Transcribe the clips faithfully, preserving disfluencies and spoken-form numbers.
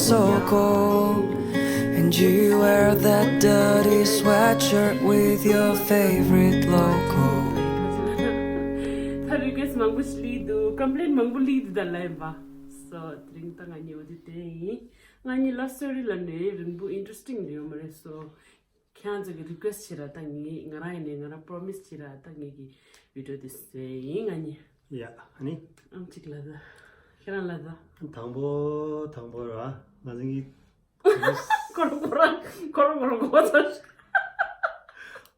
so cold. And you wear that dirty sweatshirt with your favorite logo. ད་རི་ཀུ་ཨེ་སི་མང་པོ་ཞིག་སླེབས་འདུག་ཀམ་པི་ལེན་མང་པོ་སླེབས་འདུག་ད་ལན་པ། སོ་དེ་རིང་ད་ང་གཉིས་འོ་དེ་དེ་ཡིན། ང་གཉིས་ལབ་སི་ཊོ་རི་ལ་ནས་རིང་པོ་ཨིན་ཊི་རེ་སི་ཊིང་ཡོད་མ་རེད། སོ་ཁྱེད་རང་ཚོ་གི་རི་ཀུ་ཨེ་སི་བྱེད་ར་ད་ངས་ང་རང་ཡིན་ནས་ང་རང་པྲོ་མི་སི་བྱེད་ར་ད་ངས་ཀྱི་བི་ཌི་ཡོ་དེ་བཟོས་ཡིན། ང་གཉིས། ཡ་ཨ་ནི། ཨམ་གཅིག་ལབ་ད། ཁྱེད་རང་ལབ་ད། དང་པོ་དང་པོ་ར་ང་ཚོ་གཉིས། ཁོ་རང་ཁོ་རང་ཁོ་རང་ཁོ་རང་ཁོ་ཚོ།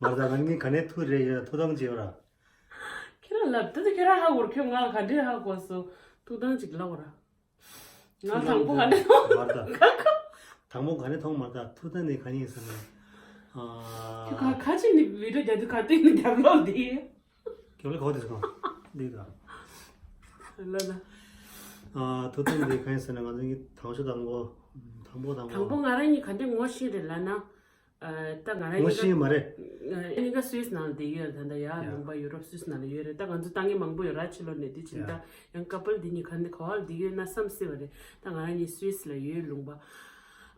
མར་ད་ང་གཉིས་ག་ནས་ཐུག་རེད་ཡ་ཐུག་ཐང་བྱེད་ར། ཁྱེད་རང་ལབ་ད་ད་ཁྱེད་རང་ཧ་གོ་ར། ཁྱོད་ང་ལ་ག་འདྲས་ཧ་གོ་སོང་། ཐུག་ཐང་ཅིག་ལབ་ར། ང་དང་པོ་ག་ནས་མཐོང་། མར་ད། དང་པོ་ག་ནས་མཐོང་མར་ད་ཐུག་ཐང་ནས་ག་ནས་ཟེར་ན། ཁྱོད་ག་ཁ་ཅིག་ནི་བི་ཌི་ཡོ་རྒྱབ་དུས་ག་དུས་ནི་རྒྱབ་ལོག་འདི། རྒྱབ་ལོག་ག་དུས་སོང་འདི་ད། ལ་ལ། ཐུག་ཐང་འདི་ག་ནས་ཟེར་ན་ང་ཚོ་གི་དང་ཤོས་དང་པོ། དང་པོ་དང་པོ། དང་པོ་ང་རང་གཉིས་ག་འདྲས་ངོ་ཤེས་རེད་ལབ་ན། ཨ་ད་ང་རང་ངོ་ཤེས་མ་རེད། ཨ་གཉིས་ཀ་སུད་སི་ནང་ལ་བསྡད་ཡོད་རེད། ད་ལྟ་ཡ་ཡ། ལུང་པ་ཡུ་རོབ་སུད་སི་ནང་ལ་ཡོད་རེད། ད་ང་ཚོ་ལྟ་མཁན་མང་པོ་ཡོད་ར། ཕྱི་ལོགས་ནས་དེ་བྱིན་ཡ། ད་ཡང་ཀ་པལ་འདི་གཉིས་ག་འདི་ག་བ་ལ་བསྡད་ཡོད་ན་བསམ་སྲིད་པ་རེད། ད་ང་རང་གཉིས་སུད་སི་ལ་ཡོད་ལུང་པ།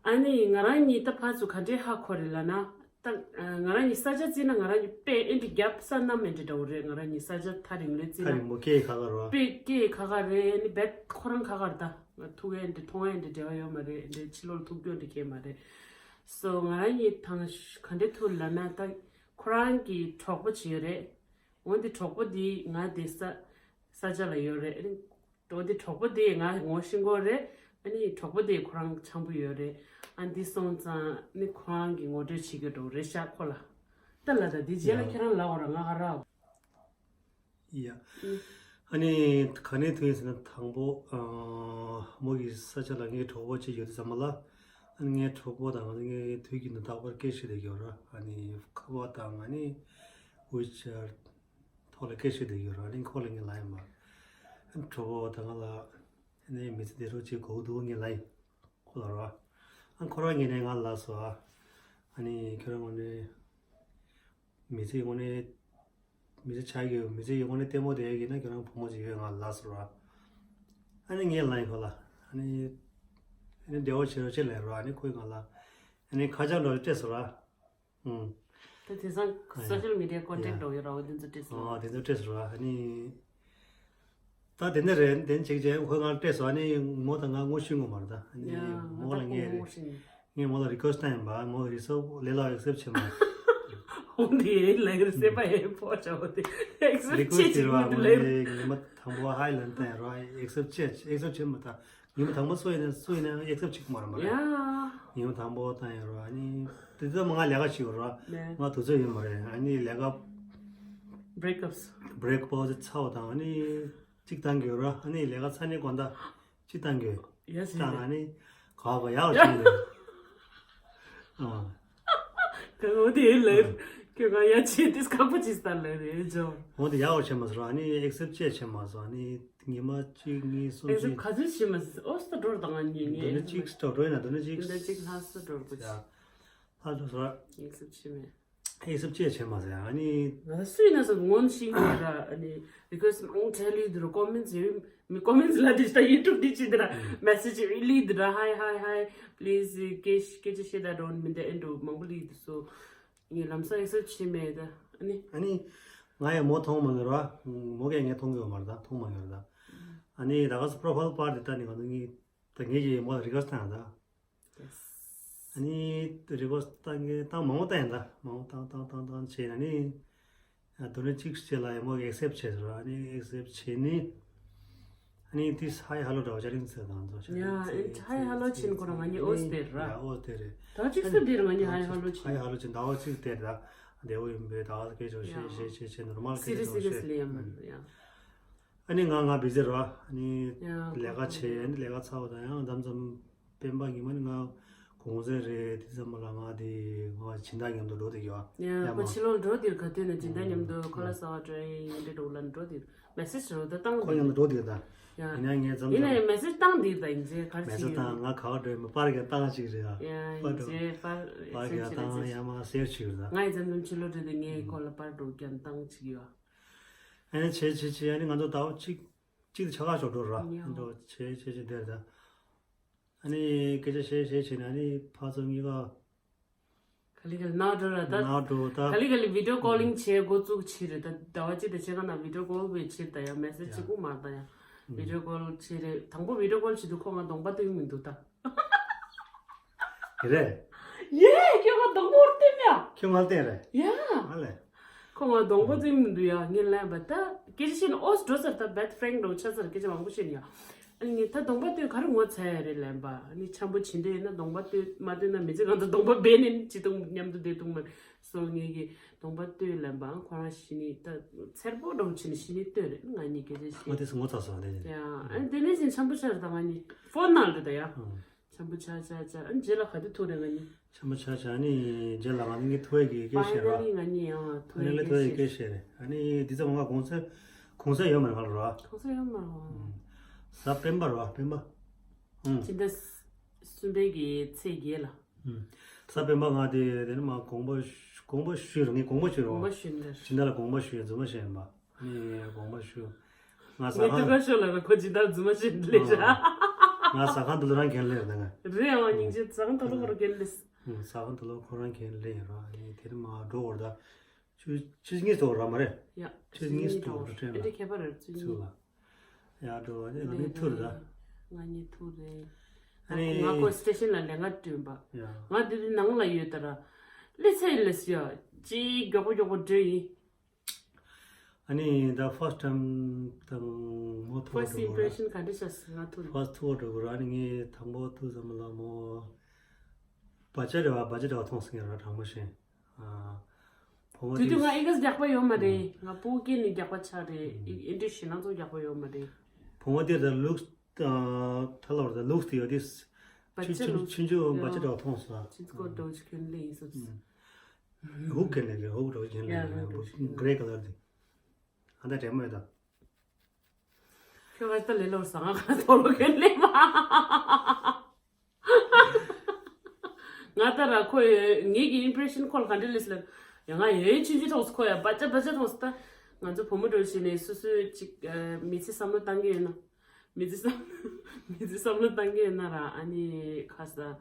ཨ་ནི་ང་རང་གཉིས་ད་ཕར་ཚུར་ག་འདྲས་ཧ་གོ་རེད་ལབ་ན། ད་ང་རང་གཉིས་ས་ཆ་བརྩིས་ན་ང་རང་གཉིས་དཔེ་ཨེ་འདྲ་རྒྱབ་ས་གནམ་ཨེ་འདྲ་འདྲ་བོ་རེད། ང་རང་གཉིས་ས་ཆ་ཐག་རིང་ལོས་བརྩིས་ཁ་ན། རིང་པོ་སྐད་ཁ་ཁ་རོ། དཔེ་སྐད་ཁ་ཁ་རེད། ཨ་ནི་རྦད་ཁོ་རང་ཁ་ཁ་རེད། ད་ང་ཐུག་ཨེ་འདྲ་མཐོང་ཨེ་འདྲ་འབྲེལ་བ་ཡོད་མ་རེད། ཨེ་འདྲ་ཕྱི་ལོགས་ལ་ཐུག་རྒྱུ་འདྲ་གས་མ་རེད། སོ་ང་རང་གཉིས་ཐང་ག་འདྲ་ཐུག་ལབ་ན་ད་ཁོ་རང་གི་གྲོགས་པོ་ཅིག་ཡོད་རེད། འོན་ཏེ་གྲོགས་པོ་འདི་ང་དེ་ས་ས་ཆ་ལ་ཡོད་རེད། ཨ་ནི་འོན་ཏེ་གྲོགས་པོ་དེ་ང་ངོ་ཤེས་ཀྱི་རེད། ཨ་ནི་གྲོགས་པོ་དེ་ཁོ་རང་འཆམ་པོ་ཡོད་རེད། ཨ་འདི་སོང་ཙང་ནི་ཁོ་རང་གི་ངོ་སྤྲོད་བྱེད་རྒྱུ་འགྲོ་རེད་ཤག་ཁོ་ལ། ད་ལ་ད་འདི་རྗེས་ལ་ཡ། ཁྱེད་རང་ལབ་འོ་ར་ང་ཧ་ར། ཡ། ཨ་ནི་ག་ནས་ཐུག་ཡིན་ཟེར་ན་དང་པོ་ཨ་མོ་གི་ས་ཆ་ལ་ངའི་གྲོགས་པོ་གཅིག་ཡོད་དུས་ཙམ་པ་ལ། ཨ་ནི་ངའི་གྲོགས་པོ་དང་ང་ཚོ་ངའི་དུས་རྒྱུན་དུ་རྟག་པར་སྐད་བཤད་བསྡད་ཀྱི་ཡོད་ར། ཨ་ནི་ཁ་པར་དང་ཨ་ནི་ཝི་ཆེ་ཊི་ཐོག་ལ་སྐད་བཤད་བསྡད་ཀྱི་ཡོད་ར། ཨ་ནི་ཁོ་ལ་ངས་ལབ་ཡིན་པ། ཨ་ནི་གྲོགས་པོ་དང་ང་ལ་ཨ་ནི་མི་ཚེ་བདེ་སྲུང་གཅིག་དགོས་འདུག་ངས་ལབ་ཡིན་ཁོ་ལ་ར། ཨ་ནི་ཁོ་རང་ངོས་ནས་ང་ལ་ལབ་སོང་ཨ། ཨ་ནི་ཁྱོད་རང་ངོས་ནས། མི་ཚེ་ངོ་ནས། མི་ཚེ་ཆགས་ཀྱི་ཡོད། མི་ཚེ་ཡི་ངོ་ནས་ལྟད་མོ་བསྡད་ཡོད་ཀྱི་ན་ཁྱོད་རང་བུ་མོ་ཅིག་ཡོད་ང་ལ་ཟེར་བ། ཨ་ནི་ངས་ལབ་ཡིན་ཁོ་ལ། ཨ་ནི། ཨ་ནི་འབྲེལ་བ་བྱེད་རོགས་བྱེད་ལབ་ར། ཨ་ནི་ཁོས་ང་ལ། ཨ་ནི་ཁ་བྱང་འདྲ་བོ་སྤྲད་ཟེར་བ། ཨུང་། ད་དེང་སང་ཨ་ཡ། སོ་ཤལ་མི་ཌི་ཡ་ཀོན་ཊེག་ཡ། འདྲ་བོ་ཡོད་ར་བ་དེ་ཚོ་སྤྲད་ཟེར་བ། ཨ་དེ་ཚོ་སྤྲད་ཟེར་བ། ཨ་ནི། ད་དེ་འདྲ་རེད། དེ་ཅིག་བྱས་ཁོས་ང་སྤྲད་སོང་། ཨ་ནི་མོ་དང་ང་ངོ་ཤེས་ངོ་མ་རེད་ད། ཨ་ནི་ཡ་མོ་ལ་ད་ངས་ངོ་ཤེས་ནས། ངས་མོ་ལ་རི་ཀུ་ཨེ་སི་ཊི་བཏང་ཡིན་པ། མོ་གིས་ཨེག་སེབ་ལས་སླ་བ་ཨེག་སེབ་བྱས་མ་སོང་། འོ་དེ་ལས་ཀར་སེ་པ་ཡེ་པོ་ཆ་བོ་དེ་ཨེག་སེབ་རི་ཀུ་ཨེ་སི་བྱེད་ཀྱི་ཊི་བྱས་ར་མི་འདུག་མོ་ལས། ངས་ཉི་མ་དང་པོ་ཧའི་ལབ་བཏང་ཡིན་ར། ཨེག་སེབ་བྱས་ཨེག་སེབ་བྱས་མ་ད། ཉི་མ་དང་པོ་སུ་ཡིན་ན་སུ་ཡིན་ན་ཨེག་སེབ་བྱེད་ཀྱི་མ་རེད་མ་རེད། ཡ། ཉི་མ་དང་པོ་བཏང་ཡིན་ར། ཨ་ནི་དེ་ཚོ་མ་ང་ལས་ཀ་བྱེད་ཡོད་ར། ནས། ང་དུས་ཚོད་ཡོད་མ་རེད། ཨ་ནི་ལས་ཀ་བྷི་རེག་ཨབ། བྷི་རེག་པོ་ཟི་ཚར་བ་དང་ཨ་ནི་གཅིག་བཏང་གི་ཡོད་ར། ཨ་ནི་ལས་ཀ་ཚར་ནས་དགོང་དག་གཅིག་བཏང་གི་ཡོད། ཡ་ཟེར་བཏང་ཨ་ནི་ག་བ་ག་ཡག་བྱུང་ལེ། ཨ། ག་འོ་དེ་ལེར་ཁྱོད་ག་ཡ་ཆེ་དེ་ཁག་པོ་ཅིག་སྟ་ལེ་རེད་ཇོ། འོ་དེ་ཡག་བྱས་མ་སོང་། ཨ་ནི་ཨེག་སེབ་བྱས་བྱས་མ་སོང་། ཨ་ནི་ཉི་མ་གཅིག་གཉིས་གསུམ་ཨེག་སེབ་བཞི་ག་ཚོད་བྱས་མ་སོང་། ཨོ་སྟ་འགྲོ་དང་ང་གཉིས་ངས་དོ་ནི་གཅིག་སྟ་འགྲོ་ཡིན་ན་དོ་ནི་གཅིག་དོ་ནི་གཅིག་ལྷག་སྟ་འགྲོ་དགོས། ལྷག་འགྲོ་སོང་། ཨེག་སེབ་བྱས་མེད། ཨེག་སེབ་བྱས་བྱས་མ་ཟེར། ཨ་ནི། ང་སུ་ཡིན་ན་སོ་ངོ་ཤེས་ཀྱི་ར། ཨ་ནི་རི་ཀུ་ཨེ་སི་མང་ཆེ་ལི་འདུག་ར། ཀོ་མེན་ཊི་ཡོད་མི་ཀོ་མེན་ཊི་ལ་དེ་ཤ་ཡུ་ཊུབ་དེ་ཅི་འདི་ར། མེ་སེ་ཇི་ལི་འདི་ར། ཧའི་ཧའི་ཧའི་པི་ལི་ཛི་སྐད་སྐད་ཆ་བཤད་ད་འགྲོ་མི་འདི་ཨེ་འགྲོ་མང་པོ་ལི་འདུག་སོ། ངས་ལམ་སང་ཨེག་སེབ་བྱས་མེད་ད། ཨ་ནི། ཨ་ནི། ང་ཡང་མོ་མཐོང་མ་མྱོང་ར། མོ་གས་ངས་མཐོང་གི་ཡོད་མ་རེད་ད། མཐོང་མ་མྱོང་རེད་ད། ཨ་ནི་ད་ག་སི་པོ་རོ་ཕ་ཡིལ་པར་དེ་ལྟ་ནི་ང་ཚོ་གཉིས་ད་ངས་ཀྱིས་མོ་ལ་རི་ཀུ་ཨེ་སི་བཏང་ཡོད་ད། ཨ་ནི་རི་ཀུ་ཨེ་སི་བཏང་གི་བཏང་མང་པོ་བཏང་ཡིན་ད། མང་པོ་བཏང་བཏང་བཏང་བཏང་བྱས་ན་ནི། ཨ་དོ་ནི་གཅིག་བྱས་ལ་ཡ་མོ་གིས་ཨེག་སེབ་བྱས་ཟེར་བ། ཨ་ནི་ཨེག་སེབ་བྱས་ནི། ཨ་ནི་དེ་ཧའི་ཧ་ལོ་འདྲ་བ་ཅ་རིང་ཟེར་དང་ཚོ་ཡ་ཨེ་ཧའི་ཧ་ལོ་ཕྱིན་ཁོ་རང་ང་གཉིས་ཨོ་སི་དེར་ར། ཡ་ཨོ་སི་དེར་རེད། ད་གཅིག་སུ་དེར་ང་གཉིས་ཧའི་ཧ་ལོ་ཕྱིན། ཧའི་ཧ་ལོ་ཕྱིན་ཟླ་བ་གཅིག་དེར་ད་བདེ་བོ་ཡིན་པས་ད་ག་སྐད་ཆ་བཤད་བཤད་བཤད་བཤད་ནོར་མལ་སྐད་ཆ་བཤད། སི་རི་ཡས་ལི་ཡ་མ་ཡ། ཨ་ནི་ང་ང་བི་ཟི་ར། ཨ་ནི་ཡ་ལས་ཀ་བྱས། ཨ་ནི་ལས་ཀ་ཚར་བ་དང་ཡང་མཚམས་མཚམས་སྤེན་པ་ཉི་མ་ནི་ང་གུང་སེང་རེད་དེ་ཙམ་པ་ལ་ང་དེ་ང་སྦྱིན་བདག་མཉམ་དུ་འགྲོ་བསྡད་ཀྱི་ཡོད། ཡ་ཡ་ཁོ་མ་ཕྱི་ལོགས་འགྲོ་དེར་ག་དུས་ནས་སྦྱིན་བདག་མཉམ་དུ་ཁོ་ལ་ཟ་བ་འགྲོ་ཡིན་འདྲེ་འགྲོ་ལ་འགྲོ་དེར་མེ་སེ་ཇི་རོ་ད་བཏང་ཁོ་མཉམ་དུ་འགྲོ་དེར་ད། ཡ་ཡིན་ན་ངས་མཚམས་ཡིན་ན་མཚམས་ཡང་མེ་སེ་ཇི་བཏང་དེར་ད་ཡིན་ཚེ་ག་རེ་མེ་སེ་ཇི་བྱེད་ཀྱི་ཡོད། བཏང་ང་ག་བ་འགྲོ་ཡིན་པ་པར་གྱི་བཏང་ཅིག་རེད་ཡ། ཡ་པར་ཡིན་འགྲོ་ཚེ་པར་པར་གྱི་བཏང་ཡ་མ་སེར་ཆིག་རེད་ད། ང་ཡི་མཚམས་མཚམས་ཕྱི་ལོགས་འགྲོ་དེ་ངས་ཁོ་ལ་པར་འགྲོ་རྒྱན་བཏང་ཅིག་ཡོད། ཨ་ནི་བྱས་བྱས་བྱས་ཨ་ནི་ང་ཚོ་ཟླ་བ་གཅིག་གཅིག་ཏུ་ཆ་ག་ཞོག་འགྲོ་ར། ཡ། འགྲོ་བྱས་བྱས་བྱས་དེར་ད། ཨ་ནི་སྐད་ཆ་བཤད་བཤད་བྱས་ནས་ཨ་ནི་ཕར་ཚུར་གཉིས་ཀ་ག་ལེ་ག་ལེ་ནག་འགྲོ་ར་ད། ནག་འགྲོ་ད། ག་ལེ་ག་ལེ་video calling་བྱེད་འགོ་བཙུགས་ཕྱིར་རེད་ད། ཟླ་བ་གཅིག་དང་ཕྱེད་ཀ་ནང་video call་བྱེད་ཕྱིར་ད་ཡ། message་གཅིག་པུ་མ་ད་ཡ། video call་བྱེད་རེད། དང་པོ་video call་བྱེད་དུས་ཁོ་ང་གདོང་པ་སྟོན་མི་འདུག་ད། རེད། ཡེ་ཁྱོད་ང་གདོང་པ་སྟོན་ཡ། ཁྱོད་ང་བསྟན་རེད། ཡ། ཨ་ལས། ཁོ་ང་གདོང་པ་སྟོན་མི་འདུག་ཡ། ངས་ལན་པ་ད་སྐད་ཆ་བཤད་ན་ཨོ་འགྲོ་ཚར་ད། bad friend་འགྲོ་ཆ་ཚར་སྐད་ཆ་མང་པོ་བཤད་ནི་ཡ། ཨ་ངས་ད་གདོང་པ་སྟོན་ག་རེ་ངོ་ཚ་ཡ་རེད་ལན་པ། ཨ་ནི་འཆམ་པོ་བྱེད་འདོད་ཡོད་ན་གདོང་པ་སྟོན་མ་སྟོན་ན་མི་ཚེ་གང་ཚ་གདོང་པ་སྦས་ནས་ཅི་ཐུང་མཉམ་དུ་བསྡད་ཐུང་མ་སོ་ངས་ཀྱི་གདོང་པ་སྟོན་ལན་པ་ཨང་ཁོ་རང་ཤི་ནི་ད་འཚེར་པོ་འགྲོ་བྱེད་ནི་ཤི་ནི་སྟོན་རེད་ང་གཉིས་སྐད་ཆ་ང་བཤད། དེ་སུ་ངོ་ཚ་སོང་དེ་ཡ་ཨ་ནི་དེ་ནས་ཟིན་འཆམ་པོ་ཆགས་རེད་ད་ང་གཉིས་ཕོན་ནང་རེད་ད་ཡ། འཆམ་པོ་ཆགས་ཆགས་ཆགས་ཨ་ནི་རྗེས་ལ་ག་དུས་ཐུག་རེད་ང་གཉིས། འཆམ་པོ་ཆགས་ཆགས་ཨ་ནི་རྗེས་ལ་ང་གཉིས་ཐུག་ཡས་ཀྱི་སྐད་བཤད་ར། finally་ང་གཉིས་ཡང་ཐུག་ཨ་ནི་ལས་ཐུག་ཡས་ཀྱི་སྐད་བཤད་རེད། ཨ་ནི་འདི་ཚོ་ང་གོང་ཚད་གོང་ཚད་ཡོད་མ་རེད་ང་ལ་ར། གོང་ཚད་ཡོད་མ་རེད། གཟའ་སྤེན་པ་ར་སྤེན་པ། ཨུམ། ཕྱི་ཟླ་གསུམ་པའི་གི་ཚེས་བརྒྱད་ལ། ཨུམ། གཟའ་སྤེན་པ་ང་དེ་དེ་ནི་མ་དགོངས་པ་ཞུ་དགོངས་པ་ཞུས་ར་ངས་དགོངས་པ་ཞུས་ར། དགོངས་པ་ཞུས་ནས། ཕྱི་ཟླ་ལ་དགོངས་པ་ཞུས་རྫུན་མ་བཤད་ཡིན་པ། ནི་དགོངས་པ་ཞུ། ང་ཟ་ངས་ཁང་། ཏུ་ཁ་ཤོར་ལ་ཁོ་ཇི་ལྟར་རྫུན་མ་བཤད་ལེ་བྱ། ང་ཟ་ཁང་དུ་ལོ་རང་གན་ལེ་ཡོད་ན་ང་། རེད་ཨང་སྙིང་རྗེ་ཟ་ཁང་དུ་ལོ་ཁོ་རང་གན་ལེ། ཟ་ཁང་དུ་ལོ་ཁོ་རང་གན་ལེ་ཡོད་ར། ཨ་ནི་དེ་རིང་མ་འགྲོ་བར་ད། ཆུ་ཆུ་ངེས་སོགས་ར་མ་རེད། ཡ། ཆུ་ངེས་སོགས་ར་ཨེ་འདྲ་ཁྱད་པར་རེད་ཚུལ་ཚུལ་ལ། ཡ་འགྲོ་བ་ནི་ང་ནི་ཐུར་ད། ང་ནི་ཐུར་རེད། ཨ་ནི་ང་ཁོ་སི་ཊེ་ཤན་ལ་ལས་ཀ་སྐྲུན་པ། ཡ། ང་དེ་དུས་ནང་ལ་ཡོད་ད་ར། ལི་ཚེ་ལི་སི་ཡ། ཅི་མགྱོགས་པོ་མགྱོགས་པོ་འགྲོ་ཡིན། ཨ་ནི་ད་first time་དང་མོ་ཐུག་first འགྲོ་གི་ར། impression་ག་འདྲ་ཤག་ང་ཐུག་first་ཐུག་འགྲོ་གི་ར། ཨ་ནི་ངས་དང་པོ་ཐུག་ཙམ་ལ་མོ་བ་ཅ་རེ་བ་བ་ཅ་རེ་བ་མཐོང་སོང་ཡ་ར་དྲང་མོ་བཤད། ཨ། བུ་མོ་དེ་དུས་ང་ཨི་ག་རྒྱག་པ་ཡོད་མ་རེད། ང་ཕྲུ་གུ་སྐྱེས་ནས་རྒྱག་པ་ཆགས་རེད། ཨི་ཨི་འདྲ་ཞེ་ན་ཚོ་རྒྱག་པ་ཡོད་མ་རེད། བུ་མོ་དེ་ད་ལུགས་ཐ་ལོར་ད་ལུགས་དེ་ཡོད་དེ། བ་ཆུ་ཆུ་ཆུ་ཆུ་བ་ཅ་རེ་བ་མཐོང་སོང་། ཆུ་ཚོད་འགྲོ་ཆུ་གྱོན་ལེ་ཡིན་སོང་། ཧུག་གྱོན་ལེ་རེད། ཧུག་འགྲོ་གྱོན་ལེ་རེད། grey colour་དེ། ཨ་ད་དྲན་མོ་ཡོད་ད། ཁྱོད་ང་ད་ལེ་ལོར་ཟ་ང་ག་ཐོ་ལོ་གྱོན་ལེ་མ། ང་ད་ར་ཁོ་ཡོད་ངེད་ཀྱི་impression་ཁོ་ལ་ག་འདྲ་ལེས་ལ། ཡ་ང་ཡོད་ཆུང་ཆུང་མཐོང་སོང་ཁོ་ཡ་བ་ཅ་བ་ཅ་མཐོང་སོང་ད། ང་ཚོ་བུ་མོ་འགྲོ་བྱས་ནས་སོ་སོའི་ཅིག་མི་ཚེ་བསམ་བློ་བཏང་གི་ཡོད་ན། མི་ཚེ་བསམ་མི་ཚེ་བསམ་བློ་བཏང་གི་ཡོད་ན་ར་ཨ་ནི་ཁ་ས།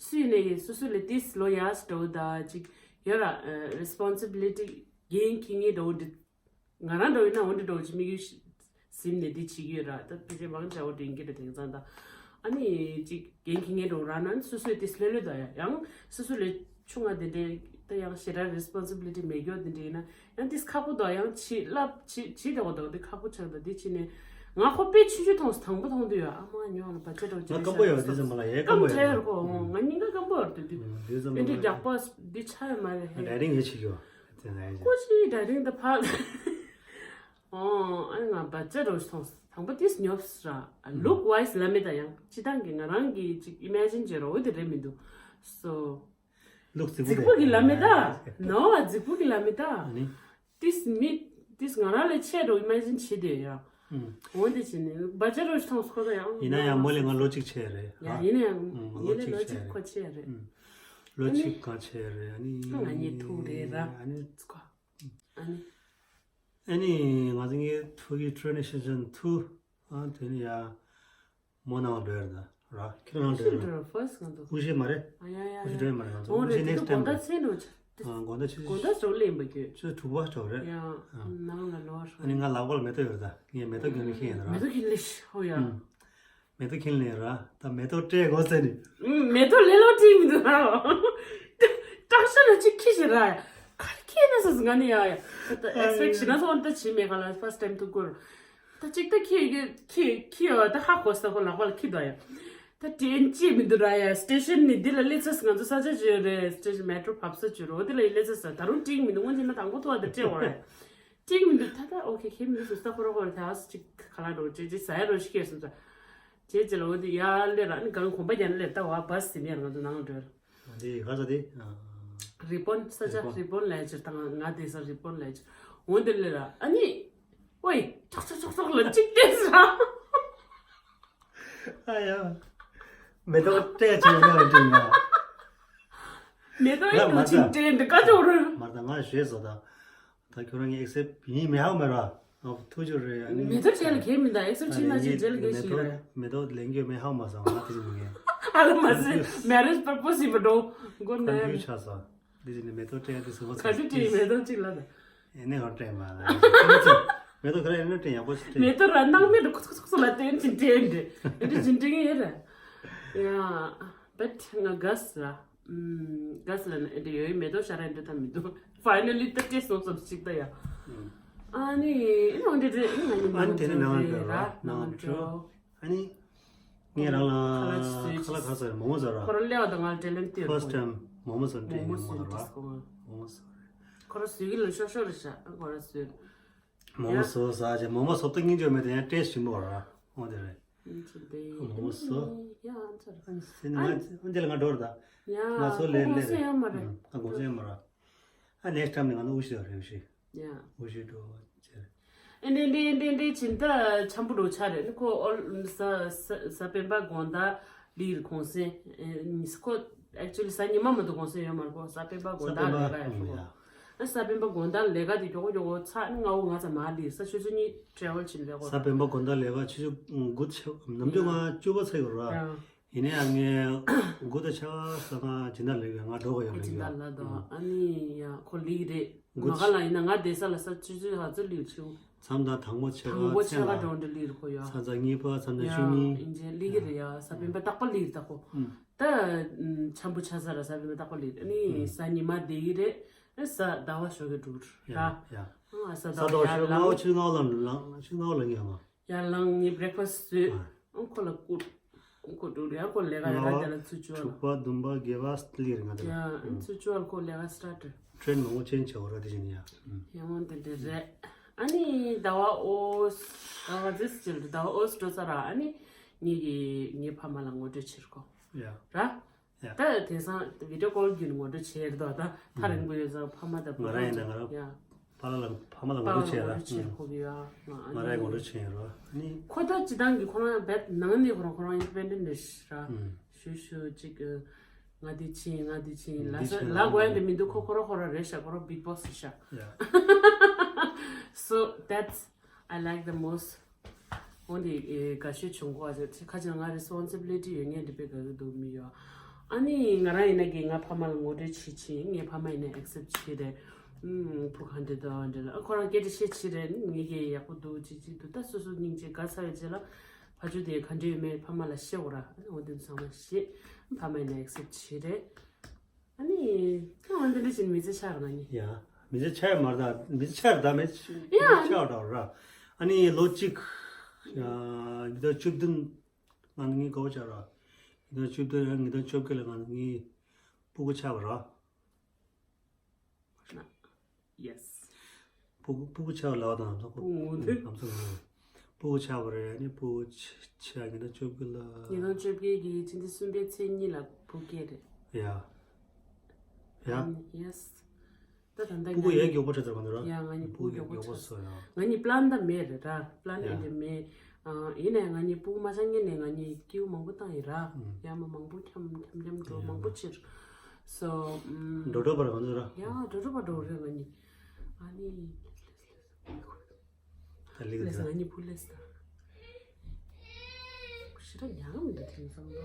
སུ་ཡིན་ནའི་སོ་སོ་ལས་ཏིས་ལོ་ཡ་སི་འགྲོ་ད་ཅིག་ཡོད་ར་responsibility་གན་ཁྱེར་མཁན་འགྲོ་འདི། ང་རང་འདྲ་བོ་ཡིན་ན་འོ་འདི་འདྲ་བོ་ཅིག་དམིགས་ཡུལ་ཟིན་ནས་འདི་བྱེད་ཀྱི་ཡོད་ར། ད་ཕལ་ཆེར་མང་ཆེ་བ་དྲན་གྱི་རེད་དེང་སང་ད། ཨ་ནི་ཅིག་འགན་འཁྱེར་མཁན་འདྲ་བོ་རག་ན་སོ་སོས་དེ་ལྷོད་ལྷོད་ད་ཡ་ཡང་སོ་སོ་ལས་ཆུང་ང་དེ་འདྲའི་ད་ཡང་ཞེ་དྲག་responsibility་མེད་མཁན་དེ་འདྲ་ཡིན་ན་ཡང་དེ་ཁག་པོ་ད་ཡང་བྱེད་ལབ་བྱེད་བྱེད་བདེ་བ་ད་དེ་ཁག་པོ་ཆགས་ད་དེ་བྱེད་ནས་ང་ཁོ་དཔེ་ཆུང་ཆུང་མཐོང་སོང་། དང་པོ་མཐོང་དུས་ཡ་ཨ་མ་ཉོ་ལ་བ་ཅ་འདྲ་བོ་ཅིག་ང་སྐམ་པོ་ཡོད་དེ་ཙམ་མ་ལ་ཡ་སྐམ་པོ་ཡོད་ཁོ་ང་སྙིང་ག་སྐམ་པོ་ཡོད་དུས་དུས་དེ་ཙམ་མ་ལ་ཡ་རྒྱག་པ་འདི་ཆ་ཡོད་མ་རེད་ཧེ། ང་ཌའི་ཊིང་ཡེ་བྱེད་རྒྱུ་བ་དེ་ང་ཡེ་ཁོ་ཅི་ཌའི་ཊིང་ད་ཕ། ཨོ། ཨ་ནི་ང་བ་ཅ་རོ་ཞིག་མཐོང་སོང་། དང་པོ་ཏིས་ཉོབ་སི་ར། look wise་ལ་མེད་ད་ཡང་སྤྱི་བཏང་གི་ང་རང་གི་ཅིག་ཨི་མེ་ཇིན་བྱེད་རོགས་དེ་རེད་མི་འདུག་སོ། ལུག་རྫིག་པོ་རྫིག་པོ་གི་ལ་མེད་ད། ནོ་རྫིག་པོ་གི་ལ་མེད་ད། ཨ་ནི། ཏིས་མི་ཏིས་ང་རང་ལས་ཆེ་རོ་ཨི་མེ་ཇིན་བྱེད་དེ་ཡ། ཨུམ། འོན་ཏེ་བྱེད་ནི་བ་ཅ་རོ་ཞིག་མཐོང་སོང་ཁོ་ད་ཡང་། ཡིན་ན་ཡང་མོ་ལས་ང་ལོ་གཅིག་ཆེ་རེད་ཡ། ཡིན་ན་ཡང་ཨུམ་ངའི་ལས་ལོ་གཅིག་ཁོ་ཆེ་རེད། ལོ་གཅིག་གང་ཆེ་རེད་ཨ་ནི། ང་གཉིས་ཐུག་རེད་ར། ཨ་ནི། ཨ་ནི། ཨ་ནི་ང་ཚོ་ངའི་ཕྲུ་གུའི་ཊེན་ཌི་ཤན་ཐུ་ཨ་དེ་ནི་ཡ་མོ་ནང་འགྲོ་ཡ་རེད་ད་ར། ཁྱེད་རང་འགྲོ་ཡ་རེད། ཕར་སི་ང་ཚོ་དབུ་ཞེ་མ་རེད། ཨ་ཡ་ཡ་དབུ་ཞེ་འགྲོ་ཡ་མ་རེད། ང་ཚོ་འོ་དབུ་ཞེ་ནེག་སི་ཊའིམ་དགོང་དག་ཚེ་འགྲོ་ཆ། ཨ་དགོང་དག་ཆུ་དགོང་དག་ཚོ་ལེན་པ་གྱོད། ཆུ་དྲུག་པ་འགྲོ་རེད། ཡ་ནང་ལ་ལོར། ཨ་ནི་ང་ལག་པ་ལ་མེ་ཏོག་ཡོད་རེད་ད། ངས་མེ་ཏོག་གྱོན་ནས་ཁྱེར་ཡིན་ར། མེ་ཏོག་གྱོན་ལེ་ཤི་ཧོ་ཡ། མེ་ཏོག་ཁྱེར་ལེན་ར། ད་མེ་ཏོག་སྤྲད་དགོས་ཟེར་ནས། མེ་ཏོག་ལེ་ལོ་ཏིང་མི་འདུག་ཨ། སྐྲག་ཤ་ལ་ཅིག་ཁྱི་ཞིག་ར། ག་རེ་ཁྱི་ན་ཟེར་ང་ནི་ཡ་ཡ། ད་ཨེག་སི་པེག་ཤི་ན་སོང་ད་ཅི་མེད་ག་ལ་ཕར་སི་ཊའིམ་ཐུག་གོ། ད་ཅིག་ད་ཁྱི་ཁྱི་ཁྱི་ཡ་ད་ཧ་གོ་ས་ཁོ་ལག་པ་ལ་ཁྱི་ད་ཡ། ད་དྲན་ཅི་མི་འདུག་ར་ཡ། སི་ཊེ་ཤན་ནི་འདི་ལ་སླེབས་ཚར་ང་ཚོ་ས་ཆ་ཅི་ཡོད་རེད། སི་ཊེ་ཤན་མེ་ཏྲོ་བབས་ས་ཅི་རོ་འདི་ལ་ཡི་སླེབས་ཚར་ད་རུང་ཏིང་མི་འདུག་སྔོན་ཆད་ན་དང་པོ་ཐོག་ད་སྤྲད་འོ་ར། ཅིག་མི་འདུག་ད་ད་ཨོ་ཁེ་ཁེ་མི་འདུག་སུ་ས་ཁོ་རོ་ཁོ་རོ་ད་ཨ་སུ་ཅིག་ཁ་ལ་འགྲོ་ཅེ་ཅེ་ཟ་ཡ་རོ་ཞིག་སྐྱེས་སུ་ཙ། ཅེ་ཅེ་ལ་འོ་དེ་ཡ་ལེ་ར་ནི་གང་གོམ་པ་རྒྱ་ནི་ལེ་ད་བ་བ་སི་མེར་ང་ཚོ་ནང་འགྲོ། འདི་ག་ས་དེ། རི་པོན་ས་ཆ་རི་པོན་ལས་ཅིག་དང་ང་དེ་ས་རི་པོན་ལས་ཅིག་འོ་དེ་ལེ་ར་ཨ་ནི། ཨོའི་ཁྲག་ཁྲག་ཁྲག་ཁྲག་ལ་ཅིག་སྐྱེས་སུ་ར། ཨ་ཡ། མེ་ཏོག་སྤྲད་ཅིག་ཡོད་ན་འགྲིག་ན། མེ་ཏོག་ཡིན་ལ་མ་འགྲོ་ཅིག་ད་སྤྲད་འདི་ཀ་ཅོག་རུ། མར་ད་ང་ཞེས་བཟོ་ད། ད་ཁྱོད་རང་གི་ཨེག་སེབ་ཡིན་མི་ཧ་མ་ར། ཨོ་ཐུགས་རྗེ་རེད་ཨ་ནི། མེ་ཏོག་སྤྲད་ལ་གལ་མི་འདུག་ཨེག་སེབ་ཨ་བྱེད་མ་ནི་བྱེད་སྤྲད་ལ་གལ་མེ་ཞིག་ཏོག་རེད། མེ་ཏོག་ལེན་རྒྱུ་མེད་ཧ་མ་སོང་ང་དེ་ཅི་མི་ངན། ཨ་ལ་མ་ཟེར། མེ་རེཇ་པར་པོ་སི་མ་འགྲོ། མགོ་ནས་ཁོར་ཡུག་ཆགས་སོང་། འདི་ཅི་ནི་མེ་ཏོག་སྤྲད་ཡ་དེ་ཟེར་བ་ག་ཚོད་སྤྲད་ཡིན། མེ་ཏོག་གཅིག་ལ་ད། ཨེ་ནས་ཧོར་སྤྲད་མ་ལ། མེ་ཏོག་ཁ་ལ་ཨེ་ནས་སྤྲད་ཡག་པོ་ཞིག་སྤྲད། མེ་ཏོག་ར་ནང་མེ་རུ་ཁུ་ཁུ་ཁུ་ལ་བསྟན་ཅིན་སྤྲད་འདྲ། ཨེ་འདྲ་ཅིན་སྤྲད་ངེས་ར། ཡ། བེད་ང་ག་ས་ར། ག་ས་ལ་ནི་ཨེ་འདྲ་ཡོད་མེ་ཏོག་ཤ་ར་ཨེ་འདྲ་ད་མི་འདུག་ཕའི་ནལ་ལི་ད་སྤྲད་སོང་ཙམ་ཞིག་ད་ཡ། ཨ་ནི་ཨེ་ནང་འདྲ་འདྲ་ཨེ་ང་ནི་ཨ་ནི་དེ་ནས་ནང་འགྲོ་ར་ནང་འགྲོ། ཨ་ནི། ངས་རང་ལ་ཁ་ལག་ཁ་ལག་ག་ས་རེད། མོག་མོག་བཟོ་ར། ཁོ་རང་སླེབས་པ་དང་ང་ལ་དྲན་ལན་སྟེར། ཕར་སི་ཊེམ་མོག་མོག་བཟོ་དྲན་ཡོང་མོག་མོག་བཟོ་ར། མོག་མོག་བཟོ་རེད། ཁོ་རང་བཟོས་ཀྱི་ལ་ཤོག་ཤོག་རེད་ཤག་ཁོ་རང་བཟོས། མོག་མོག་བཟོ་ས་ཅེ་མོག་མོག་བཟོ་ལྟ་སྙིང་རྗེ་མེད་དེ་ཡང་ཊེ་སི་ཊི་ཞིམ་པོ་ར། འོ་དེ་རེད། མོག་མོག་བཟོ། ཡ་ཨ་ཚར། ཨ་ནི་ང་འདི་ལ་ང་འགྲོ་ར་ད། ཡ་ང་ཚོ་ལས་ལས་རེད། ཨ་དགོངས་སེལ་ཡོད་མ་རེད། ཨ་ནེག་སི་ཊེམ་ནས་ང་ཚོ་དབུ་ཞིག་རེད་ཞིག་ཡ། འོ་ཞེས་འགྲོ་བ་ཅེར། ཨེ་འདྲེ་འདྲེ་འདྲེ་འདྲེ་ཕྱིན་ད་འཆམ་པོ་འགྲོ་ཆ་རེད། ཁོ་ཨོལ་ས་ས་ས་སྤེན་པ་དགོང་དག་ལིར་གུང་སེང་། ཨེ་ཉིས་ཁོ་ཨེག་ཅུ་ལི་ས་ཉི་མ་མ་གཏོགས་གུང་སེང་ཡོད་མ་རེད། ཁོ་ས་སྤེན་པ་དགོང་དག་ལས་ཀ་ཡག་ཤོས་ཁོ། ཨ་ས་སྤེན་པ་དགོང་དག་ལས་ཀ་དེ་མགྱོགས་མགྱོགས་ཚ་ནི་ང་འོ་ང་ཚ་མ་ལིར་ས་ཆུ་ཚོད་གཉིས་ཊེ་རེ་ཝལ་ཕྱིན་པས་ཁོ། ས་སྤེན་པ་དགོང་དག་ལས་ཀ་ཆུ་ཚོད་དགུ་ཆ་ནམ་རྒྱུན་ང་བཅུ་པ་ཚ་ཡོད་ར། ཡིན་ནའང་ངས་དགུ་དང་ཕྱེད་ཀ་ཙམ་ང་སྦྱིན་བདག་ལས་ཀ་ང་འགྲོ་གི་ཡོད་ལས་ཀ་ཡོད། སྦྱིན་བདག་ལ་དང་ཨ་ནི་ཡ་ཁོ་ལིག་རེད། དགུ་མ་ག་ལ་ཡིན་ན་ང་བསྡད་ས་ལ་ས་ཆུ་ཚོད་ཧ་ཙི་ལིག་ཆུ། མཚམས་དང་དང་པོ་ཕྱེད་དང་པོ་ཀ་ཕྱེད་ཀ་མཚན་ལ་གྲོང་འདི་ལིག་ཁོ་ཡ། མཚམས་དང་གཉིས་པ་མཚམས་དང་ཡ་བཅུ་གཉིས། ཨིན་ཇི་ལིག་རེད་ཡ། ས་སྤེན་པ་རྟག་པ་ལིག་རེད་ད་ཁོ། ད་འཆམ་པོ་ཆ་ས་ར་ས་སྤེན་པ་རྟག་པ་ལིག་རེད། ཨ་ནི་ས་ཉི་མ་བསྡད་ཀྱི་རེད། ཨ་ས་ཟླ་བ་ཞོགས་ཀྱི་འགྲོ་ར། ཡ་ཡ། ཨ་ས་ཟླ་བ་ཡ་ལ་ལ་ཆུ་ཚོད་ལྔ་པ་ལ་ལ་ཆུ་ཚོད་ལྔ་པ་ལ་ངས་ཡ། ཡར་ལངས་ངས་བྷི་རེག་ཕ་སི་ཊི་བཟོས། ཨ་ཁོ་ལ་བསྐུར། ཁོ་འགྲོ་རེད། ཁོ་ལས་ཀ་རེད་ལ་དེ་ལ་ཚུར་བཅུག་ལ། དྲུག་པ་བདུན་པ་བརྒྱད་པ་ལིར་ང་དེ་ལ། ཡ་ཚུར་བཅུག་ལ་ཁོ་ལས་ཀ་སི་ཊར་ཊི། ཊེན་མང་པོ་ཅན་བྱེད་འོ་ར་དེ་བཞིན་ཡ། ཡ་འོ་དེ་འདྲ་རེད། ཨ་ནི་ཟླ་བ་ཨོ་ཟླ་བ་ཟིས་ཅིལ་ཟླ་བ་ཨོ་སི་འགྲོ་ས་ར། ཨ་ནི་ངེད་ཀྱི་ངའི་ཕ་མ་ལ་ངོ་སྤྲོད་བྱེད་ཁོ། ཡ། ར། ཡ། ད་དེང་སང་བི་ཌི་ཡོ་ཀོལ་བརྒྱུད་ནས་ངོ་སྤྲོད་བྱས་རེད་དོ། ད་ཐག་རིང་པོ་ཡོད་ཙང་ཕ་མ་དང་བུ་ང་རང་ཡིན་ན་ང་རང་ཡ། པཱ་ལགས་ལ་ཕ་མ་ལ་ངོ་སྤྲོད་བྱས་ལ། པཱ་ལགས་ལ་ངོ་སྤྲོད་བྱེད་ཁོ་གི་ཡ། ང་ང་རང་ཡ་ངོ་སྤྲོད་བྱས་ཡོད་རོ། ནི། ཁོ་ད་སྤྱི་བཏང་གི་ཁོ་རང་ཡ་བེད་ནང་ནས་ཁོ་རང་ཁོ་རང་ཡ་པེན་ཌེན་ནས་ར། ཞུ་ཞུ་ཅིག་ང་འདི་ཕྱིན་ང་འདི་ཕྱིན་ལ་འདི་ས་ཕྱིན་ལ་ལ་དགོས་ཡ་འདི་མི་འདུག་ཁོ་ཁོ་རང་ཁོ་རང་རེད་ཤག་ཁོ་རང་བིག་བོ་སི་རེད་ཤག་ཡ། So that's I like the most. འོན་ཏེ་དགའ་ཤོས་བྱུང་གོ་ཨ་ཅག་ཁ་ཅིག་ང་རེ་སི་པོན་སི་བི་ལི་ཊི་ཡོད་ངེས་འདི་པའི་དགའ་གི་འདུག་མི་ཡོད། ཨ་ནི་ང་རང་ཡིན་ན་གི་ང་ཕ་མ་ལ་ངོ་སྤྲོད་བྱེད་ཕྱིན་ངའི་ཕ་མ་ཡིན་ན་ཨེག་སེབ་བྱེད་རེད། ཨུམ་ཕུ་ག་འདྲ་དང་འདྲ་ལ་ཨ་ཁོ་རང་སྐད་ཆ་བཤད་ཕྱིན་རེད། ངེད་ཀྱི་ཡག་པོ་འདུག་ཅིག་ཅིག་འདུག་ད་སོ་སོ་སྙིང་རྗེ་དགའ་ཚར་བའི་རྗེས་ལ་ཕ་ཆུ་དེ་ག་འདྲ་ཡོད་མེད་ཕ་མ་ལ་བཤད་འོ་ར། ཨ་ནི་འོ་དེ་ཚང་མ་བཤད། ཕ་མ་ཡིན་ན་ཨེག་སེབ་བྱེད་རེད། ཨ་ནི། ཁྱོད་འོན་ཏེ་འདི་བཞིན་མི་ཚེ་ཆགས་ར་ང་གཉིས། ཡ། མི་ཚེ་ཆགས་མ་རེད་ད། མི་ཚེ་ཆགས་རེད་ད་མི་ཚེ་ཡ། ཆགས་འདྲ་བ་ར། ཨ་ནི་ལོ་གཅིག་ཡ། ཉིས་སྟོང་བཅུ་བདུན། ང་ནི་ངའི་དགའ་བོ་ཆགས་ར། ཉིས་སྟོང་བཅུ་བདུན་ཡང་ཉིས་སྟོང་བཅོ་བརྒྱད་ལ་ང་ནི་ངའི་སྤུ་གུ་ཆགས་པ་ར། ཡེ་སི། སྤུ་གུ་སྤུ་གུ་ཆགས་ལབ་དང་ལྷག་པར་སྤུ་གུ་ངོ་དེ། ཨམ་སྲུ་ངོ་། སྤུ་གུ་ཆགས་པ་རེད། ཨ་ནི་སྤུ་གུ་ཆ་ཆ་ཉིས་སྟོང་བཅོ་བརྒྱད་ལ། ཉིས་སྟོང་བཅོ་བརྒྱད་ཀྱི་ཕྱི་ཟླ་གསུམ་པའི་ཚེས་གཉིས་ལ་བུ་སྐྱེས་རེད། ཡ། ཡ། ཨམ། ཡེ་སི། ད་ད་ལྟ་སྤུ་གུ་ཡ་མགྱོགས་པོ་ཆགས་ཚར་མ་འདུག་ར། ཡ་ང་གཉིས་སྤུ་གུ་མགྱོགས་པོ་ཆགས་སོང་ཡ། ང་གཉིས་པི་ལན་ད་མེད་རེད་ད། པི་ལན་ཡ། ཨེ་འདྲ་མེད། ཨ་ཡིན་ནའི་ང་གཉིས་སྤུ་གུ་མ་ཆགས་སྔོན་ནས་ང་གཉིས་སྐྱིད་པོ་མང་པོ་བཏང་ཡིན་ར། ཨུམ། ཡ་མ་མང་པོ་འཁྱམ་འཁྱམ་འཁྱམ་འགྲོ་ཡ། མང་པོ་ཕྱིར། སོ། ཨུམ། འགྲོ་འགྲོ་བར་གང་འདུག་ར། ཡ་འགྲོ་འགྲོ་བར་འགྲོ་རེད་ང་གཉིས། ཨ་ནི། ད་ལིག་ལིག་ཟ། ང་གཉིས་བུ་ལེས་ད། ཞེ་དྲག་ཉག་མི་འདུག་དེང་སང་ད།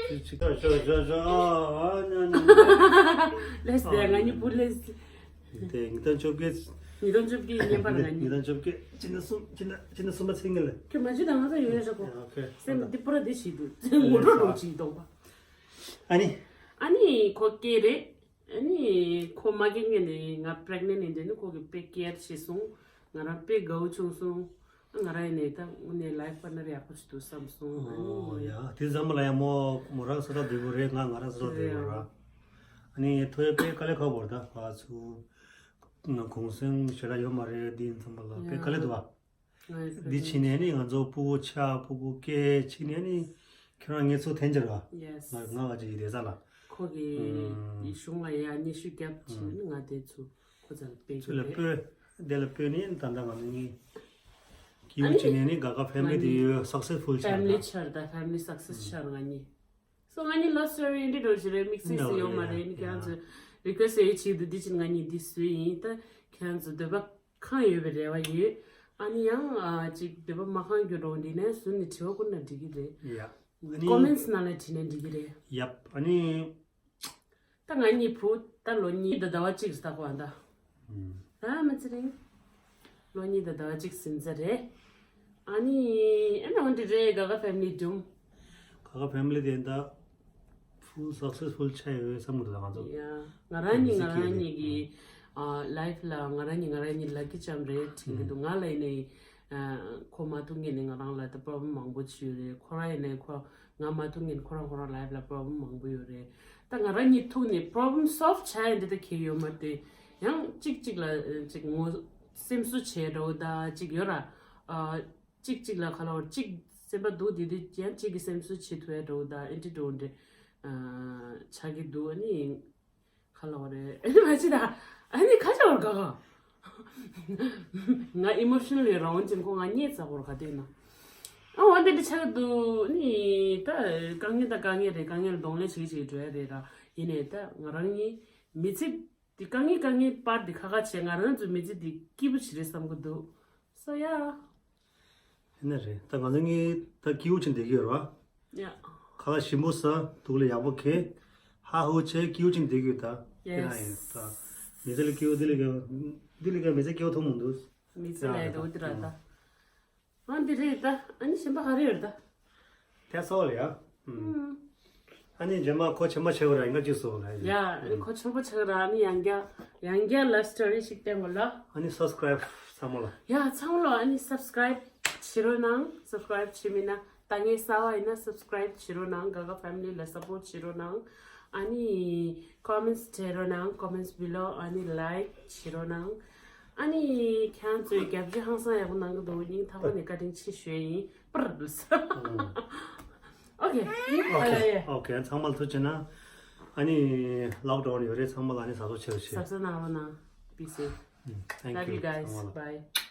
ཅི་ཅི་ད་ཞོ་ཞོ་ཞོ་ཨ་ཉ་ཉ། ལེས་ད་ང་གཉིས་བུ་ལེས། དེ་ཉིས་སྟོང་བཅོ་བརྒྱད། ཉིས་སྟོང་བཅོ་བརྒྱད་ཉིན་པར་ང་གཉིས། ཉིས་སྟོང་བཅོ་བརྒྱད་ཕྱི་ཟླ་གསུམ་ཕྱི་ཟླ་ཕྱི་ཟླ་གསུམ་པ་ཚེས་གཉིས་ལ། ཁྱོད་མ་བྱུས་དང་ང་ཚོ་ཡོད་ཡ་ཤག་གོ། ཡ་ཨོ་ཁེ། སེམས་འདི་པུ་ར་འདི་ཞིག་འདུག་ངོ་སྤྲོད་རོགས་ཅིག་གཏོང་པ། ཨ་ནི། ཨ་ནི་ཁོ་སྐྱེས་རེད། ཨ་ནི་ཁོ་མ་སྐྱེས་སྔོན་ནས་ང་པི་རེག་ནེན་ཡིན་དུས་ནི་ཁོ་གིས་དཔེ་ཀེར་བྱས་སོང་། ང་རང་དཔེ་དགའ་བོ་བྱུང་སོང་། ང་རང་ཡིན་ནས་ད་དངོས་གནས་ལའིཕ་པར་ནར་ཡག་པོ་ཞིག་འདུག་བསམ་སོང་། ཨ་ནི། ཨོ་ཡ་དེ་ཙམ་པ་ལ་ཡང་མོ་མོ་རང་ས་ཐག་རིང་པོ་རེད། ང་ང་རང་ས་ཐག་རིང་པོ་རེད། རེད། ཨ་ནི་ཐོ་ཡ་དཔེ་དཀའ་ལས་ཁག་པོ་རེད། ད་ང་ཚོ་གུང་སེང་ཞེ་དྲག་ཡོད་མ་རེད། འདི་ཡིན་ཙམ་པ་ལ་དཔེ་དཀའ་ལས་འདུག་བ། ང་ཡི་འདི་ཕྱི་ནས་ནི་ང་ཚོ་སྤུ་གུ་ཆགས་སྤུ་གུ་སྐྱེས་ཕྱི་ནས་ནི་ཁྱོད་རང་ངེད་ཚོ་འཐེན་འབྱོར་བ། ཡེ་སི། ང་ང་བ་ཅིག་ཡིན་དེ་ས་ལ། ཁོ་གི་ཨུམ། གཞུང་ལ་ཡ་སྙན་ཞུ་བརྒྱབ་ཕྱིན་ཨུམ། ནི་ང་དེ་ཚོ་ཁོ་ཚོ་ལ་སྤེལ་ཚུལ་ལ་གི་རེད། སྤོས་དེ་ལ་སྤོས་ནི་ད་ལྟ་ང་ཚོ་གཉིས་སྐྱིད་པོ་ཨ་ནི་བྱས་ནས་ནི་དགའ་དགའ་ཕེ་མི་ལི་དེ་ཡོད་སག་སེ་སི་ཕུལ་ཆགས་ཕེ་མི་ལི་ད། ཆགས་ད་ཕེ་མི་ལི་སག་སེ་སི་ཆགས་ང་གཉིས། སོ་ང་གཉིས་ལབ་སི་ཊོ་རི་འདི་འདྲ་ཞིག་རེད། དམིགས་བསལ་ཞིག་ཡོད་མ་རེད། ནི་ཁྱེད་རང་ཚོས་རི་ཀུ་ཨེ་སི་ཊི་ཡོད་ཆེད་དུ་འདི་ཕྱིན་ང་གཉིས་འདི་བཟོས་ཡིན། ད་ཁྱེད་རང་ཚོ་འདོད་པ་ཁེངས་ཡོད་པའི་རེ་བ་ཡོད། ཨ་ནི་ཡང་ཨ་ཅིག་འདོད་པ་མ་ཁེངས་རྒྱུ་འགྲོ་འདི་ནས་བཟོས་ནས་དྲི་བ་བསྐུར་ན་འགྲིག་གི་རེད། ཡ། ནི་ཀོ་མེན་ཊི་ནང་ལ་བྲིས་ན་འགྲིག་གི་རེད། ཡབ། ཨ་ནི། ད་ང་གཉིས་བུ་ད་ལོ་གཉིས་དང་ཟླ་བ་གཅིག་རེད་ད་ཁོ་ཨ་ད། ཨ་མ་ཚེ་རིང་། ལོ་གཉིས་དང་ཟླ་བ་གཅིག་ཟིན་ཚར་རེད། ཨ་ནི་ཨ་ནི་འོན་ཏེ་རེད། ག་ག་ཕེ་མི་ལི་འགྲུམ། ག་ག་ཕེ་མི་ལི་དེ་ད་ཕུལ་སག་སེ་སི་ཕུལ་ཆགས་ཡོད་བསམ་གི་འདུག་ད་ང་ཚོ། ཡ། ང་རང་གཉིས་ང་རང་གཉིས་ཀྱི་ཨ་ལའིཕ་ལ་ང་རང་གཉིས་ང་རང་གཉིས་ལ་ཀི་ཅམ་རེད་དྲན་གི་འདུག་ང་ལ་ཡིན་ནའི་ཨ་ཁོ་མ་ཐུག་ངེས་ནས་ང་རང་ལ་ད་པོ་རོབ་ལེམ་མང་པོ་ཅིག་ཡོད་རེད། ཁོ་རང་ཡིན་ནའི་ཁོ་ང་མ་ཐུག་ངེས་ནས་ཁོ་རང་ཁོ་རང་ལའིཕ་ལ་པོ་རོབ་ལེམ་མང་པོ་ཡོད་རེད། ད་ང་རང་གཉིས་ཐུག་ནས་པོ་རོབ་ལེམ་སོལབ་བྱ་ཡ་འདི་ད་ཁེ་ཡོད་མ་རེད། ཡང་གཅིག་གཅིག་ལ་ཨ་གཅིག་ངོ་སེམས་གསོ་བྱས་འགྲོ་ད་གཅིག་ཡོད་ར། ཨ་གཅིག་གཅིག་ལ་ཁ་ལོ་གཅིག་སེམས་པ་སྡུག་དེ་དུས་ཡང་གཅིག་གི་སེམས་གསོ་བྱེད་ཐུབ་ཡ་འགྲོ་ད་ཨེ་འདྲ་འགྲོ་འདྲ་ཨ་ཆགས་ཀྱི་འདུག་ཨ་ནི་ཁ་ལོ་རེད། ཨ་ནི་མ་བྱེད་ད། ཨ་ནི་ཁ་ཆེ་བར་ག་ག་ང་ཨི་མོ་ཤི་ནལ་ལི་རང་དབང་ཅན་ཁོ་ང་བརྙས་ཚ་བོར་ག་དུས་ན། ཨ་འོ་འདི་འདྲ་ཆགས་འདུག་ནི་ད་དཀའ་ངལ་ད་དཀའ་ངལ་རེད། དཀའ་ངལ་གདོང་ལེན་བྱེད་ཀྱི་བྱེད་ཀྱི་འགྲོ་ཡ་རེད་ར། ཡིན་ནའི་ད་ང་རང་གཉིས་མི་ཚེ་འདི་དཀའ་ངལ་དཀའ་ངལ་པར་འདི་ཁ་ཁ་བྱས་ང་རང་ཚོའི་མི་ཚེ་འདི་སྐྱིད་པོ་ཞིག་རེད་བསམ་གི་འདུག་སོ་ཡ། ཡིན་ན་རེད། ད་ང་ཚོ་གཉིས་ད་སྐྱིད་པོ་ཅིག་བསྡད་ཀྱི་ཡོད་ར། ཡ། ཁ་ལག་ཞིམ་པོ་ཟ། སྡུག་ལ་ཡག་པོ་གས། ཧ་ཧུ་བྱས་སྐྱིད་པོ་ཅིག་བསྡད་ཀྱི་ཡོད་ད། ཡིན་ན་ཡིན་ད། མི་ཚེ་ལ་སྐྱིད་པོ་འདི་ལས་ཀྱང་འདི་ལས་ཀྱང་མི་ཚེ་སྐྱིད་པོ་ཐོབ་མི་འདུག་མི་ཚེ་ལ་ཡ་ཡོད་འདི་ར་ད། ཨ་འདི་རེད་ད། ཨ་ནི་གཞན་པ་ག་རེ་ཡོད་ད། དེ་ཚོ་ལ་ཡ། ཨ་ནི་རྗེས་མ་ཁོ་ཆེན་པོ་ཆགས་ར་ཡིན་ག་ཅིག་སོ་ལ་ཡ། ཨ་ནི་ཁོ་ཆེན་པོ་ཆགས་ར་ཨ་ནི་ཡང་བསྐྱར་ཡང་བསྐྱར་ལབ་སི་ཊོ་རི་ཞིག་བསྟན་དགོས་ལ། ཨ་ནི་སབ་སི་ཀ་རའིབ་ཚང་མ་ལ། ཡ་ཚང་མ་ལ་ཨ་ནི་སབ་སི་ཀ་རའིབ་བྱེད་རོགས་གནང་། སབ་སི་ཀ་རའིབ་བྱེད་མིན་ན་ད་ངའི་གསར་པ་ཡིན་ན་སབ་སི་ཀ་རའིབ་བྱེད་རོགས་གནང་། ག་ག་ཕེ་མི་ལི་ལ་སབ་པོར་ཊི་བྱེད་རོགས་གནང་། ཨ་ནི་ཀོ་མེན་ཊི་བྲིས་རོགས་གནང་། ཀོ་མེན་ཊི་བྷི་ལོ། ཨ་ནི་ལའིཀ་བྱེད་རོགས་གནང་། ཨ་ནི་ཁྱེད་རང་ཚོས་རྒྱབ་སྐྱོར་ཧང་སང་ཡག་པོ་གནང་གི་འདུག་སྙིང་ཐག་པ་ནས་བཀའ་དྲིན་ཆེ་ཞུ་ཡ་ཡིན། པར་འདུག་ས། ཨོ་ཁེ། ཨོ་ཁེ། ཨོ་ཁེ། ཚང་མ་ལ་ཐུགས་རྗེ་གནང་། ཨ་ནི་ལོག་ཌའོན་ཡོད་རེད། ཚང་མ་ལ་ཨ་ནི་གཟབ་གཟབ་བྱེད་རོགས་བྱེད། གཟབ་གཟབ་གནང་རོགས་གནང་། Be safe. Thank you. Love you guys. Bye.